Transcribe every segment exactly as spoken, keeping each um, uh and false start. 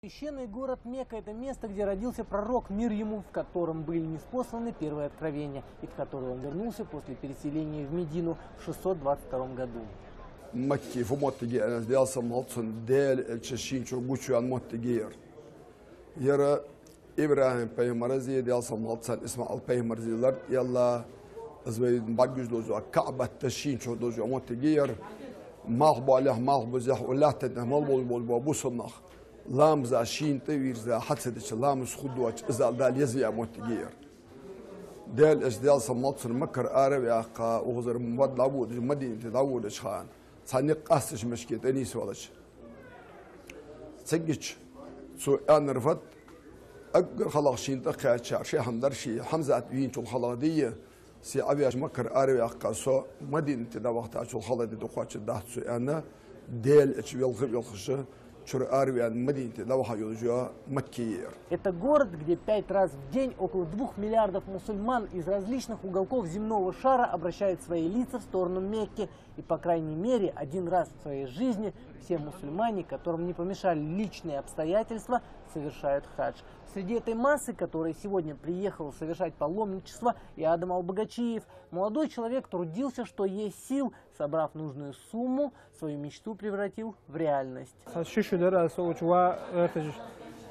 Священный город Мекка — это место, где родился пророк, мир ему, в котором были ниспосланы первые откровения, и в который он вернулся после переселения в Медину в шестьсот двадцать втором году. Макка фу моттиг я аьнна, Даьла салам хилда цунна, Даьла элча шийна чура гучаваьнна моттиг я ер. Ер ИбрахӀим пайхамара зе, Даьла салам хилда цунна, ИсмаӀал пайхамара зе лард аьлла, из вай бӀаргагуш долча КаӀбат шийна чура долча моттиг я ер. Малх балехь, малх бузехь, укх лаьтта тӀа мел болаш бола бусалба нах ламаза шийна тӀавийрза хьа ца дича, ламаз хургдоацаш, из Дала еза яь моттиг я ер. Даьла элча, Даьла салам хилда цунна, Маккара араваьккха, укхазара мод дӀаводаш, Мадинате дӀаводача хана, цхьа никъ къасташ мешке тӀа нийсвелча, цигача цо аьннар фуд: эггара хьалха шийна тӀакхаьчар, ший хӀама дар ший, Хьамзат вийначул хьалха ди я, се Ӏавеш Маккара араваьккха, со Мадинате дӀавахийтачул хьалха ди дукхача дац цо, аьнна, Даьла элча велха а велхаш, чура араваьнна Мадинате дӀаваха йолаш йола Макка я ер. Это город, где пять раз в день около двух миллиардов мусульман из различных уголков земного шара обращают свои лица в сторону Мекки. И, по крайней мере, один раз в своей жизни все мусульмане, которым не помешали личные обстоятельства, совершают хадж. Среди этой массы, которая сегодня приехала совершать паломничество, и Адам Албогачиев, молодой человек трудился, что есть сил, собрав нужную сумму, свою мечту превратил в реальность. Цхьа ши шу дар аз укх чу ва гӀерташ.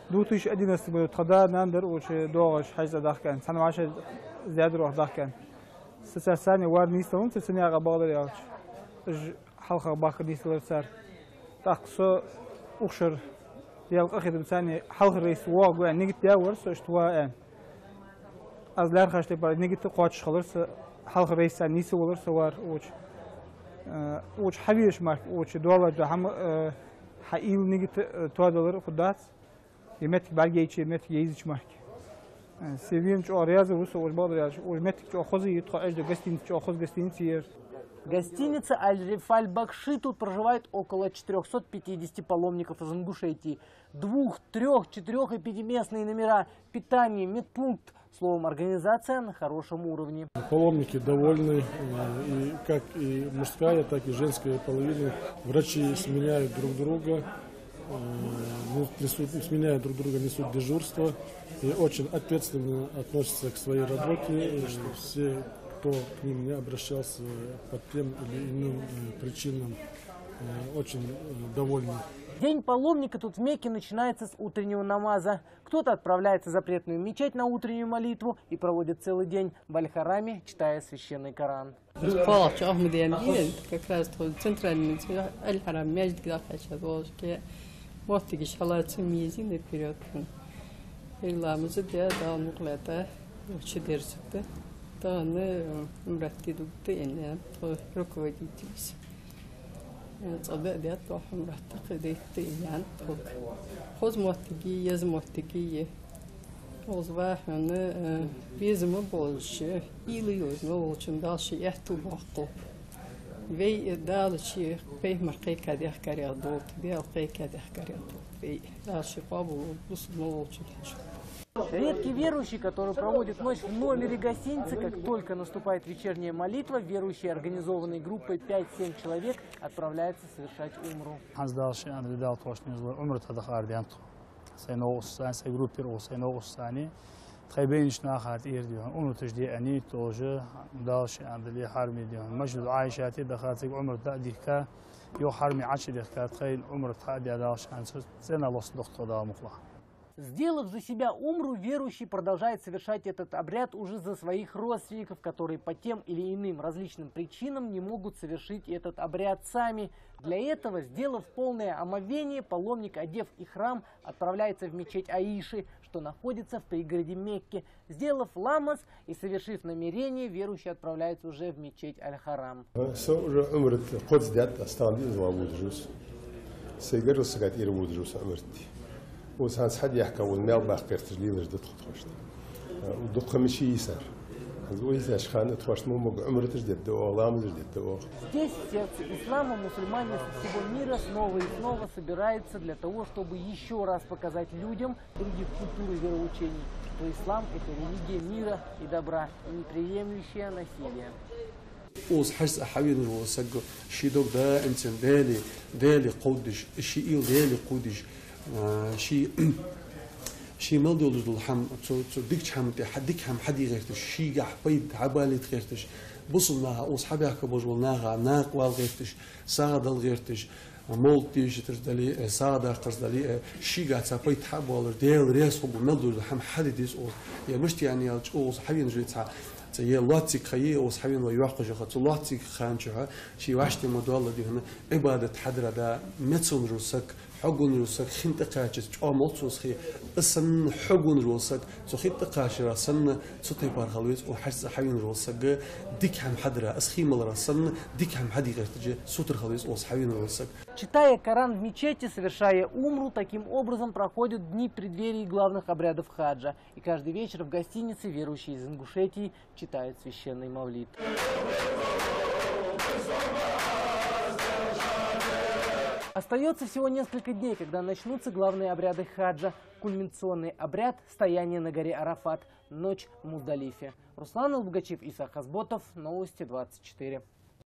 Две тысячи одиннадцатом году тха да-нана дар укх чу доагӀаш хьажцӀа дахка аьнна, цхьан вӀашагӀ зедар ваха дахка аьнна. Со царца цхьана вар нийсденнад, цу наькъа бакъдар аьлча. Уж хьалха бахка нийсделар цар. ТӀаккха со укх шера Даьла къахетамца хьалхара рейс воагӀаргва аьнна нигат даь вар со, иштта ва аьнна. Аз лаьрхӀача тайпара нигат кхоачаш хилар са, хьалхара рейсаца нийсвелар со вар укх чу. Э, укх чу хьавеча мара, укх чу доаллаш дола хӀама, э, хьаийла нигат, э, тоадалар хургдац. Е моттиг бӀаргаяйча, е моттиг яйзача мара. Э, се вена чӀоагӀа раьза ва со, укх чу бакъдар аьлча, укх чу моттиг чӀоагӀа хоза я, тхо Ӏеш дола гостиница чӀоагӀа хоза гостиница я ер. Гостиница «Аль-Рифаль Бакши». Тут проживает около четырёхсот пятидесяти паломников из Ингушетии. Двух-, трёх-, четырёх- и пятиместные номера, питание, медпункт. Словом, организация на хорошем уровне. Паломники довольны, э, и как и мужская, так и женская половина. Врачи сменяют друг друга, э, ну, несут, сменяют друг друга, несут дежурство и очень ответственно относятся к своей работе. Э, все, кто к ним не обращался по тем или иным, э, причинам, э, очень, э, довольны. День паломника тут в Мекке начинается с утреннего намаза. Кто-то отправляется в запретную мечеть на утреннюю молитву и проводит целый день в Аль-Хараме, читая священный Коран. КхоалагӀча Ахмаден дийнахьа как раз тхо центральный Аль-Харам маьждиге дӀакхаьчад вожке. Моттигаш хьалаца мийзина вперёд. Ир ламаз де, Дала мукъ лаьтта, чудерзаргда. Тахан, э, Ӏумрат де дугда аьнна, тхо руководитель. Э, цкъа бе а бетта, Ӏумрат кхы дайтта аьнна тхога. Хоза моттиг я, еза моттиг я. Укхаза вахана, э, безам болаш, уйла йолаш волчун Дала ший аьттув боаккхалба. Вай, э, Дала ший пайхамар кхайкадехкарех долда, Даьла кхайкадехкарех долда вай. Дала ший къоабал долда бусалба волчун. Редкий верующий, который проводит ночь в номере гостиницы, как только наступает вечерняя молитва, верующие организованной группой пять-семь человек отправляются совершать умру. ХӀанз Дала ше аьннадале, Дала тхоашта низ лой, Ӏумрат даха арадаьннад тхо. Сай новкъосташца, сай группера сай новкъосташца, тхоай байнача нахаца тӀера дийхьа Ӏумраташ де аьнна ният долаш, Дала ше аьннадале, Хьараме дийхьа, Масжид Ӏайшате даха, цига Ӏумрат дӀа а дихка, юха Хьараме Ӏочудехка, тхоай Ӏумрат хьа а даь, Дала ше аьннадале, цӀена лостадоаккх тхо, Дала мукъ лахь. Сделав за себя умру, верующий продолжает совершать этот обряд уже за своих родственников, которые по тем или иным различным причинам не могут совершить этот обряд сами. Для этого, сделав полное омовение, паломник, одев ихрам, отправляется в мечеть Аиши, что находится в пригороде Мекки. Сделав ламаз и совершив намерение, верующий отправляется уже в мечеть Аль-Харам. Со уже Ӏумрат кхозза даьд, аз тахан деза ва водаш ва со. Сай гаргара сага тӀера водаш ва со Ӏумрат де. Укхаза хӀанз хьадехка вон мел баккхерташ лелаш да тхо тхоашта. Дукха миши йисар. ХӀанз вай йисача хана тхоашта мо мога Ӏумраташ дергда оаха, ламазаш дергда оаха. Здесь, в сердце ислама, мусульмане со всего мира снова и снова собираются для того, чтобы ещё раз показать людям других культур и вероучений, что ислам — это религия мира и добра, не приемлющая насилие. Укхаза хьажцӀа хьавенавар вола саг, ший дог даим цӀена Даьлага, Даьлага кховдадеш, ший уйла Даьлага кховдадеш, А, ший, ший мел долаш дола хӀама, цу, цу дикача хӀаман тӀа хьа-, дика хӀама хьаде гӀерташ, шийгахьа пайда хьабалийта гӀерташ, бусалба наха, укхаза хьабаьхка болаш бола наха накъавала гӀерташ, сагӀа дала гӀерташ, мовлат дешийтараш дале а, э, сагӀа даккхараш дале а, э, шийгахьа цхьа пайда хьабоалаш, Даьла раьза хургбола мел долаш дола хӀама хьаде деза укхаза. Е мишта яьнна яьлча укхаза хьавена жуй цхьа, цхьа е лоаца цига ха я, укхаза хьавена вай йоаккхаш яха, цу лоаца цига ханчухьа, ший вӀаштӀехьа ма доалла дий хьона, Ӏибадат хьадар да, мецвенна вола саг, хьогвенна вола саг хин тӀакхачача чӀоагӀа моллагӀа цо хий. Из санна хьогвенна вола саг, цу хин тӀакхачара санна, цу тайпара хила веза укхаза хьажцӀа хьавена вола саг, дика хӀама хьадара, из хий малара санна, дика хӀама хьаде гӀертача сутара хила веза укхаза хьавена вола саг. Читая Коран в мечети, совершая умру, таким образом проходят дни в преддверии главных обрядов хаджа. И каждый вечер в гостинице верующие из Ингушетии читают священный мавлид. Остаётся всего несколько дней, когда начнутся главные обряды хаджа. Кульминационный обряд — стояние на горе Арафат, ночь в Муздалифе. Руслан Албогачиев, Иса Хазботов, Новости двадцать четыре.